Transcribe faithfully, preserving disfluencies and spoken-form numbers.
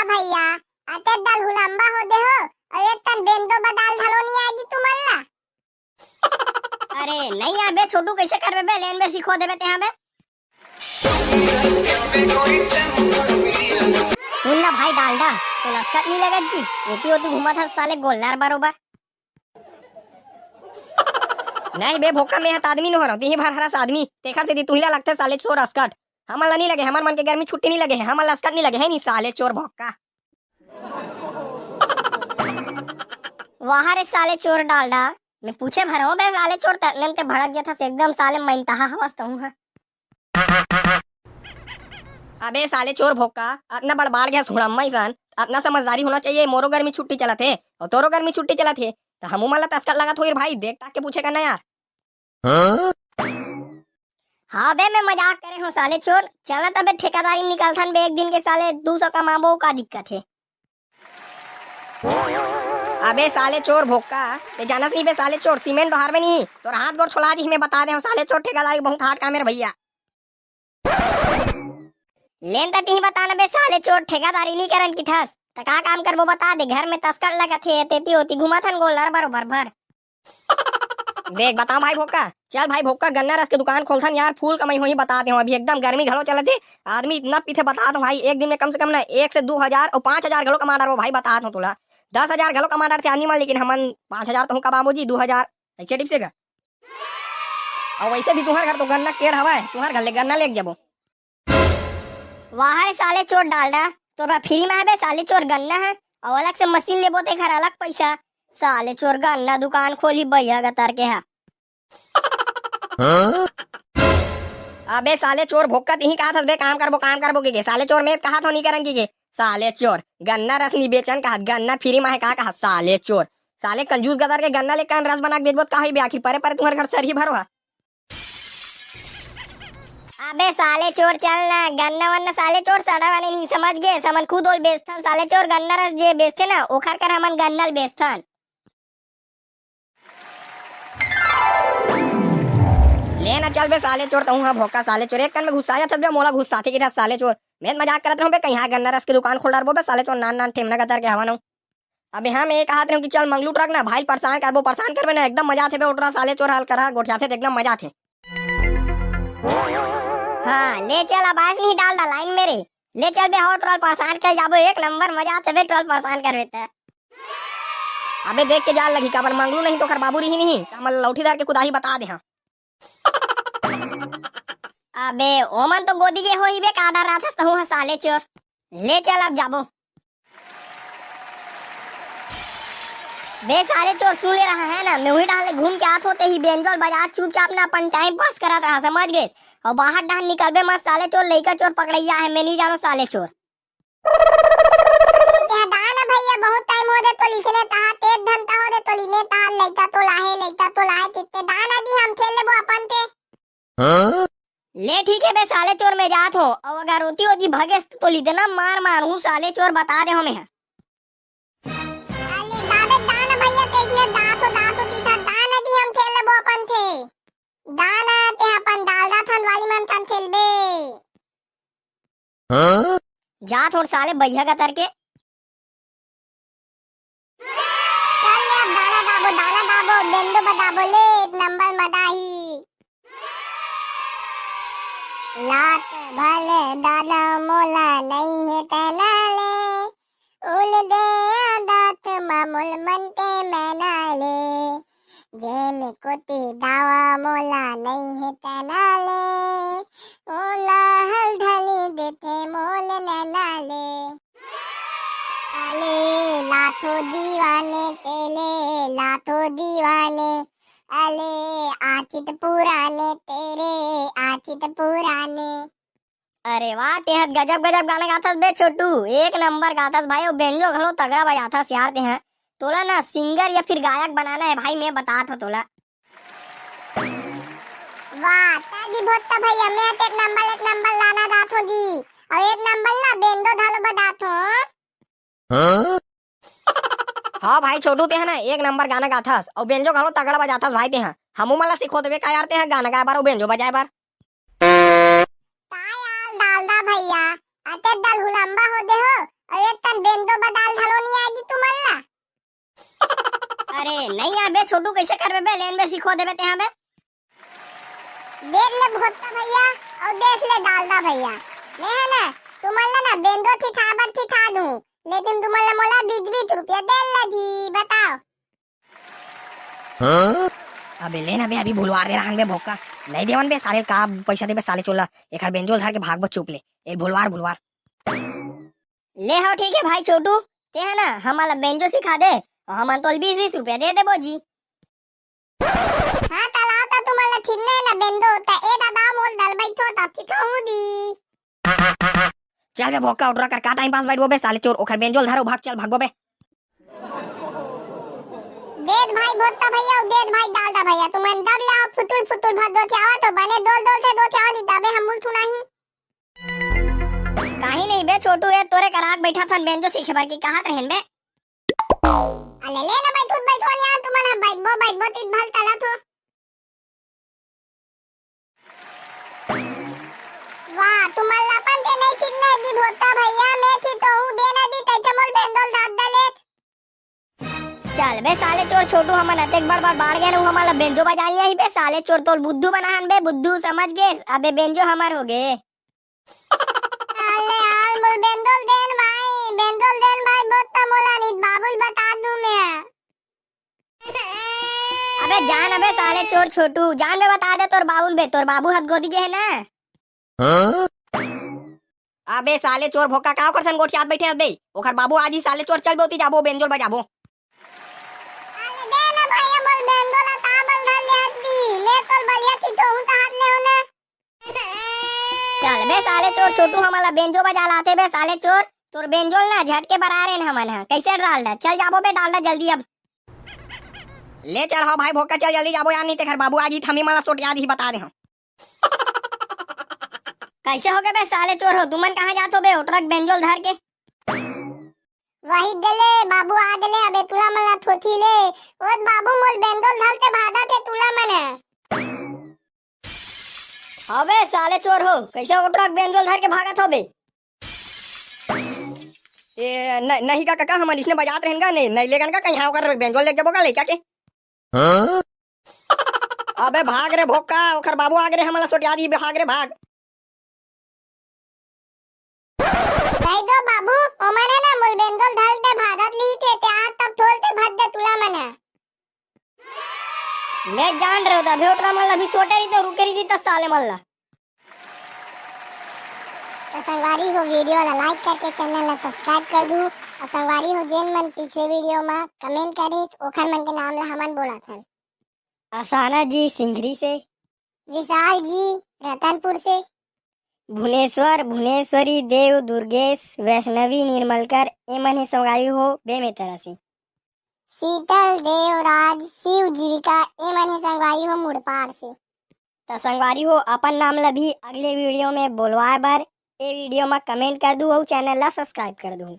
भैया, अते दलहुलंबा हो दे हो, अउ एक तन बेंदो बदाल ढलो नहीं आय जी तुमन ला। अरे नहीं आबे छोटू, कैसे करबे बे? लेन बे, सिखो देबे तेहा बे। सुन ना भाई डालडा, तो लसकत नहीं लगत जी, एती ओती घूमत हस साले गोल्लर बरोबर। नहीं बे भोक्का, मैं हत आदमी नो हरव, तिही भर हरस आदमी, तेखर सेती तुही ला लगथे साले चोर असकट। हमन ला नहीं लगे, हमर मन के गर्मी छुट्टी नहीं लगे हे, हमन ला असकट नहीं लगे हे नहीं साले चोर भोक्का। वाह रे साले चोर डालडा, मैं पूछे भर हो बे साले चोर, ततने ते भड़क गया था एकदम साले, मैं तहा हवस तहूं हा। अबे साले चोर भोक्का, अतना बड़ बाढ़ गया सुड़म्मा इसान, अतना समझदारी होना चाहिए। मोरो गर्मी छुट्टी चलत हे अउ तोरो गर्मी छुट्टी चलत हे, त हमू मन ला तस्कर लगत होई रे भाई, देख ताक के पूछे करना यार। हाँ? हाँ बे, मैं मजाक करे हूँ साले चोर। चल ना तबे ठेकेदारी में निकलथन बे, एक दिन के साले दू सौ कमाबो, का दिक्कत हे? अबे साले चोर भोक्का, ते जानस नहीं बे साले चोर, सीमेंट डोहार में नहीं, तोर हाथ गोड़ छोला जी, मैं बता दे हूँ साले चोर, ठेकेदारी बहुत हार्ड काम है रे भैया। लेन त तिही बता ना बे साले चोर, ठेकेदारी नहीं करन की थस, त का काम करबो बता दे, घर में तस्कर लगत हे, तेती ओती घूमत हन गोल्लर बरोबर भर। देख बताओ भाई भोक्का, चल भाई भोक्का, गन्ना रस के दुकान खोलथन यार, फुल कमाई होही बता दे हूँ। अभी एकदम गर्मी घलो चलत हे, आदमी इतना पीथे बता दो भाई, एक दिन में कम से कम ना एक से दू हजार अउ पाँच हजार घलो कमा डरबो भाई, बता दो तोला। दस हजार घलो कमा डरथे आदमी मन, लेकिन हमन पाँच हजार तो हूँ कमाबो जी, दू हजार ऐसे टिप से का। अउ वैसे भी तुहर घर तो गन्ना केड़ हवय, तुहर घर ले गन्ना लेके जाबो। वाह रे साले चोर डालडा, तोर बर फ्री में हे बे साले चोर गन्ना हे, अउ अलग से मशीन लेबो तेखर अलग पैसा। साले चोर गन्ना दुकान खोली बइहा गतर के हा। अबे साले चोर भोक्का, तिही कहत हस बे काम करबो, काम करबो के, के? साले चोर मैं कहत हो नहीं करन के, के? साले चोर गन्ना रस नहीं बेचन कहत, गन्ना फ्री में हे का कहत साले चोर। साले कंजूस गदर के, गन्ना ले कन रस बना के बेचबो त का होई बे? आखिर परे परे तुहर घर सरही भरो हा। अबे साले चोर चल ना, गन्ना वन्ना साले चोर सड़ा वाले नहीं समझ गे, हमन खुद ओल बेचथन साले चोर, गन्ना रस जे बेचथे ना ओखर कर हमन गन्ना ल बेचथन। ले ना चल बे साले चोर, तहूं हा भोक्का साले चोर, एक कन में घुस्सा जाथस बे, मोला घुस्साथे के था साले चोर। मैं मजाक करत रहूं बे, कहीं हा गन्ना रस के दुकान खोल डारबो बे साले चोर, नान नान ठेमना गतर के हवा नू। अबे हाँ, मैं ये कहत रहूं कि चल मंगलू ट्रक ना, भाई परेशान करबो, परेशान करबे ना, एकदम मजा आथे बे, ओटरा साले चोर हाल करा, गोठियाथे त एकदम मजा आथे। हाँ, ले चल, अब आस नहीं डाल दा लाइन मेरे। ले चल बे, हो ट्रोल परेशान कर जाबो, एक नंबर मजा आथे बे, ट्रोल परेशान करबे त। अबे देख के जाल लगी, काबर मंगलू नहीं तो कर बाबू रही नहीं, त हमन लौठी धर के कुदाही बता दे हाँ। अबे ओमन तो गोदी के होही बे, का डर रहा था सहू हा साले चोर। ले चल अब जाबो। बे साले चोर सुन ले रहा है ना, मैं उही डाले घूम के आत होते ही बेंजोल बाजार चुपचाप ना अपन टाइम पास करत रहा, समझ गए? और बाहर डाहर निकलबे मत साले चोर, लइका चोर पकड़ैया है, मैं नहीं जानो साले चोर। तेहा दान भैया, बहुत टाइम हो दे तो लिखने तहा, तेज धन तहा हो दे तो लिखने तहा, लइका तो लाहे, लइका तो लाहे, तित्ते दान अदी हम खेल लेबो अपन ते। हाँ? ले ठीक है बे साले चोर, मैं जात हो, और अगर रोती होती भगेस तो लिदना मार मार हूँ साले चोर, बता दे हमें। अरे दाबे दान भैया, देखने दात हो, दात हो, तीठा दान अदी हम खेल लेबो अपन ते। दान ते अपन डाल दा थन वाली मन थन खेलबे। हाँ? जा थोड़ साले भैया का तरके। चल ले अब दाना दाबो, दाना दाबो, बेंदो बदाबो ले, एक नंबर मदाही। लात भले दाना मोला नहीं है तेना ले, उल दे आदात मामुल मन के मैना ले। जेन कोती दावा मोला नहीं है तेना ले, ओला हल ढली देते मोल नैना ले। अले लाथो दीवाने तेले, लाथो दीवाने, अले आचित पुराने तेरे, आचित पुराने। अरे वाह, तेहत गजब गजब गाना गाथस बे छोटू, एक नंबर गाथस भाई, अउ बेंजो घलो तगड़ा बजाथस यार तेह। तोला ना सिंगर या फिर गायक बनाना है भाई, मैं बतात हो तोला। वाह, तै भी भोत्ता भैया, मैं तो एक नंबर, एक नंबर लाना जात हूँ जी, और एक नंबर ना बेंजो घलो बजात हूँ। हाँ? हाँ भाई छोटू, तेह ना एक नंबर गाना गाथस, और बेंजो घलो तगड़ा बजाथस भाई तेह। हमू मन ला सिखो देबे का यार तेह गाना गाए बर और बेंजो बजाए बर? का यार डालदा भैया, अते दलहुलंबा हो दे हो, अउ एक ठन बेंजो बजाल घलो नइ आय जी तुमन ला। अरे नइ आबे छोटू, कइसे करबे बे? लेन बे सिखो देबे तेहा बे। देख ले भोत्ता भइया अउ देख ले डालडा भइया, मैं ह ना तुमन ला ना बेंजो ठिठा बर ठिठा दूं, लेकिन तुमन ला मोला बीस बीस रुपया दे ल लगही, बताव। अबे ले ना बे, अभी भुलवार दे रहन बे भोक्का। नइ देवन बे साले, का पइसा देबे साले चोर ला। एखर बेंजो ल धर के भागबो चुप ले। ए भुलवार, भुलवार। ले हव ठीक हे भाई छोटू, तेहा ना हमन ला बेंजो सिखा दे, अउ हमन तोल बीस बीस रुपया दे देबो जी। हाँ, त लाव त तुमन ला ठीक नइ ना बेंजो, त ए दादा मोल दल बइठो त ठीक हूँ दी। चल बे भोक्का, उठरा कर का टाइम पास बइठबो बे साले चोर, ओखर बेंजो ल धरो, भाग चल, भागबो बे। देख भाई भोत्ता भइया, अउ देख भाई डालडा भइया, तुमन दब ले आओ, फुतुल फुतुल भर दो थे आवा तो बने दोल दोल थे दो थे आवा, नहीं दबे हम मुल सुनाही। काहीं नहीं बे छोटू, ए तोरे करा के बइठा थन बेंजो सीखे बर की कहत रहेन बे। अले ले ना बइठो, बइठो नहीं आ, तुमन ह बइठबो, बइठबो, तीन भल तला थो। वाह, तुमन ला अपन के नहीं ठीक नहीं दी भोत्ता भइया, मैं थी तो हूँ दे ना दी, तैसे मोल बेंजो ल धात दलेत। चल बे साले चोर छोटू, हमन अतेक बड़ बड़ बाढ़ गए, हमन ला बेंजो बजा लिया ही बे साले चोर, तोल बुद्धू बनाहन बे, बुद्धू समझ गे, अबे बेंजो हमर हो गे। अले यार, मोल बेंजो ल देन भाई, बेंजो ल देन भाई, बहुत त मोला नहीं, बाबू ल बता दूं मैं। अबे जान, अबे साले चोर छोटू, जान बे, बता दे तोर बाबू ल बे, तोर बाबू हद गोदी गे हे ना। हाँ? अबे साले चोर भोक्का, का ओकर संग गोठियात बइठे हस बे? ओखर बाबू आज ही साले चोर, चल बे ओती जाबो, बेंजो ल बजाबो। अरे दे ना भइया, मोल बेंजो ला ताबल धर ले हद्दी, मैं तोल बलिया थी तो हूँ तहार ले हूँ ना। चल बे साले चोर छोटू, हमन ला बेंजो बजा लाते बे साले चोर, तोर बेंजो ल ना झटके बरा रेन हमन ह, कइसे डालडा, चल जाबो बे डालडा जल्दी अब। ले चल हो भाई भोक्का, चल जल्दी जाबो यार, नहीं ते घर बाबू आज ही थमी मन ला सोटिया दी, बता दे हम। कइसे हो गे बे साले चोर हो, तुमन कहाँ जात हो बे ओटरक बेंजो ल धर के? वही दे ले बाबू, आ दे ले, अबे तुला मन ला थोथी ले। ओ बाबू मोल बेंजो ल धर के भागत हे तुला मन ह। अबे साले चोर हो, कइसे ओटरक बेंजो ल धर के भागत हो बे? ए, न-, नहीं का काका, हमन इसने बजात रहेन का, नहीं, नहीं लेगन का, कहीं हाँ ओकर बेंजो ल ले जाबो का लइका के? हाँ? अबे भाग रे भोक्का, ओखर बाबू आगे रे, हमन ला सोटिया दी, भाग रे भाग। कहि दो बाबू, ओमन ह ना मोल बेंजो ल धर दे भागत लिही थे, ते आज तब थोल ते भद दे तुला मन ह। मैं जान रहे हो, अबे ओटरा मन ला भी सोटे रही तो रुके रही थी, तब साले मन ला। तो संगवारी हो, वीडियो ला लाइक करके चैनल ला सब्सक्राइब कर दू। और संगवारी हो, जेन मन पिछले वीडियो मा कमेंट करे, ओखर मन के नाम ला हमन बोलत हन। असाना जी सिंघरी से। विशाल जी रतनपुर से। भुनेश्वर, भुनेश्वरी, देव, दुर्गेश, वैष्णवी, निर्मलकर, ए मन हे संगवारी हो बेमेतरा से। शीतल, देवराज, शिव, जीविका, ए मन हे संगवारी हो मुड़पार से। त संगवारी हो, अपन नाम ल भी अगले वीडियो में बोलवाए बर ए वीडियो में कमेंट कर दू अउ चैनल ला सब्सक्राइब कर दू।